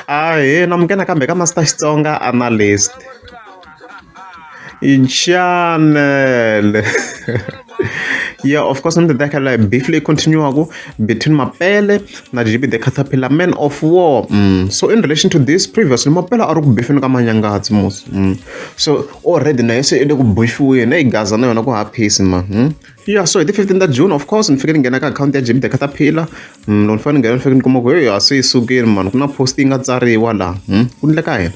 Ahee namukela nakambe ka Master Xitsonga Analyst channel yeah of course ni ta khala beef leyi continue-aku between Mapele na GB the Caterpillar man of war so in relation to this previously Mapele a ri ku bifeni ka Manyangatsi mos so already na yese i le ku bifiweni eyi gaza na yona ku ha peace ma Yeah, so hi ti 15 ta June of course ni fike ni nghena ka akhawunti ya Jimmy the Caterpillar loko ni fanele ni nghena ni fike ni kuma ku heyi a se yi sukile mani ku na post yi nga tsariwa laha ku endleka yini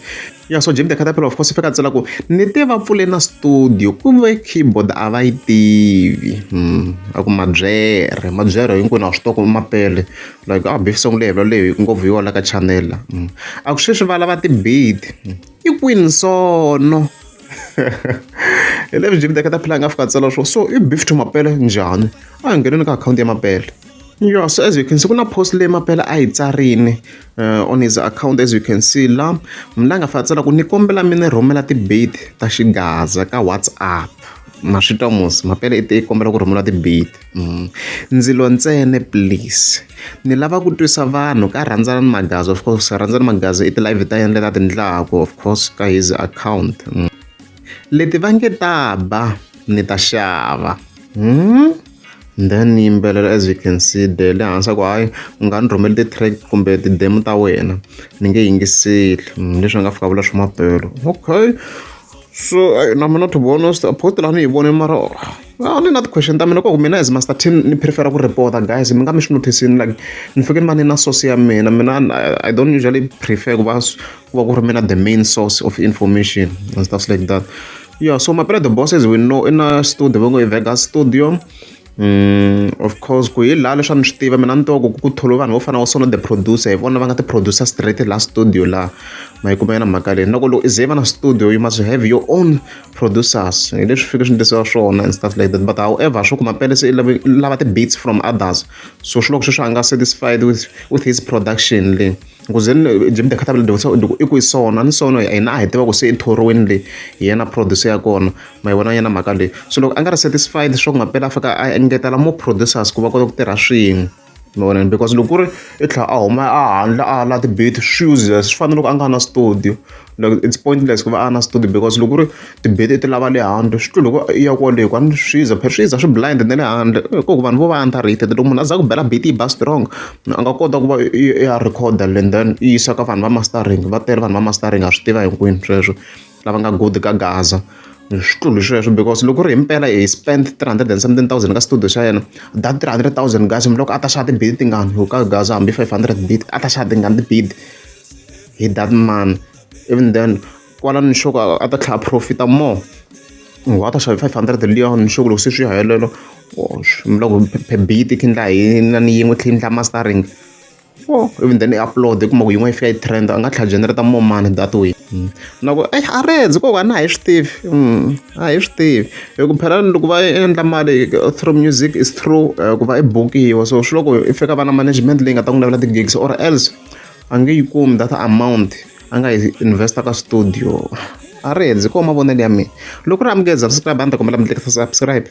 ya so Jimmy the Caterpillar of course i fika a tsala ku ni te va pfule na studio ku ve keyboard a va yi tivi a ku mabyere mabyere hinkwenu a swi tiva ku mapele like a beef song leyi leyi ngopfu yi wela ka channel la a ku sweswi va lava ti-beat i kwini sono hi leswi Jimmy the Caterpillar a nga fika a tsala swona so i beef to mapele njhani a hi ngheneni ka akhawunti ya mapele yeah so as you can see ku na post leyi mapele a yi tsarini on his account as you can see la munhu la nga fika a tsala ku ni kombela mi ni rhumela ti-beat ta xigaza ka WhatsApp ma swi twa mos mapele i te i kombela ku rhumela ti-beat ndzilo ntsena please ni lava ku twisa vanhu ka rhandzana ni magaza of course rhandzana magaza i ti-live ta yena leti a ti ndlaku of course ka his account leti va nge ta ba ni ta xava then ni yimbelela as you can see there le hansi ku hayi u nga ni rhumeli ti-track kumbe ti-demo ta wena ni nge yingiseli leswi a nga fika vula swa mapelo okay so na mina to be honest post laha ni yi vone mara a ni na ti-question ta mina ku mina as master team ni prefer ku report guys mi nga mi swi notice-ini like ni fike ni va ni na source ya mina mina I don't usually prefer ku va ku va ku ri mina the main source of information and stuff like that yeah so Mapele the boss as we know i na studio va ngo i Vegas studio of course ku hi laha leswi a ni swi tiva mina ni tiva ku ku tholiwe vanhu vo fana na Sono the producer hi vona va nga ti-producer straight laha studio laha ma yi kuma yona mhaka leyi na ku loko i ze i va na studio you must have your own producers hi leswi fike swi endlisiwa swona and stuff like that but however swo ku Mapele se i lava ti-beats from others so swi loko sweswi a nga satisfied with his production leyi ku ze Jimmy the Caterpillar loko i ku i sona ni sono hina a hi tiva ku se i thoriwini leyi hi yena producer ya kona ma yi vona yena mhaka leyi so loko a nga ri satisfied swa ku Mapele a fika a engetela more producers ku va kota ku tirha swin'we ma vona because loko ku ri i tlhela a huma a handle a la ti-beat swi useless swi fana na loko a nga na studio like it's pointless ku va a na studio because loko ku ri ti-beat i ti lava le handle swi tlula loko i ya kwale kwani swi za phela swi za swi blind na le handle hi ku vanhu vo va underrated loko munhu a za ku bela beat yi ba strong a nga kota ku va i ya record and then i yisa ka vanhu va mastering va tele vanhu va mastering ha swi tiva hinkwenu sweswo lava nga good ka gaza swi tluli sweswo because loko ku ri himpela hi spend 300 and something thousand ka studio xa yena that 300,000 guys loko a ta xava ti-beat tingani hi ka gaza hambi 500 beat a ta xava tingani ti-beat hi that man even then kwalano ni sure a ta tlhela a profita more a ta xava 500 liya ni sure loko se swi helela loko per beat yi endla hi na ni yin'we tlhe endla mastering oh even then i upload i kuma ku yin'we yi fika yi trend a nga tlhela generate more money that way na ku a redzi ko a na hi swi tivi a hi swi tivi hi ku phela loko va endla mali through music is through ku va i bukiwa so swi loko i fika va na management leyi nga ta n'wi lavela ti-gigs or else a nge yi kumi that amount a nga yi investa ka studio a ri hedzi ko mavonelo ya mina loko ri amukeza subscribe a ni ta kombela mi tlekisa subscribe.